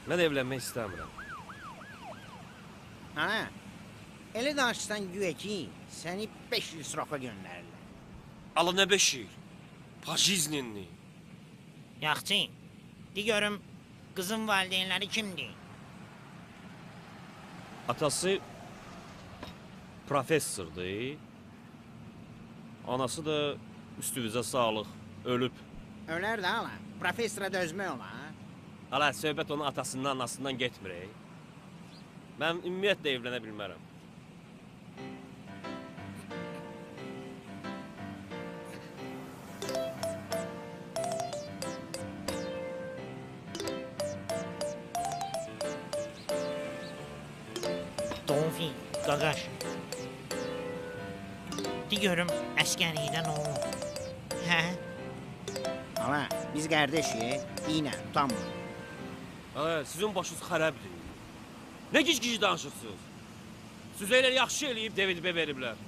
Mən evlənmək istəmirəm. Ana, elə danışsan güya ki, səni 5 il sroka göndərirlər. Ala nə 5 il? Pajizninni. Yaxşı, de görüm, qızın valideynləri kimdir? Atası professordur. Anası da üstünüzə sağlıq, ölüb. Ölər də ala, professora dözmək olar. Ala, söhbət onun atasından, anasından getmir. Mən ümumiyyətlə evlənə bilmərəm. Donfi, qaqaş. De görüm, əskərlikdə nə olub? Hə? Ala, biz qardaşıq, dinə, utanma. Ala, sizin başınız xarabdır. Nə gic-gic danışırsınız? Siz elə yaxşı eləyib David B veriblər.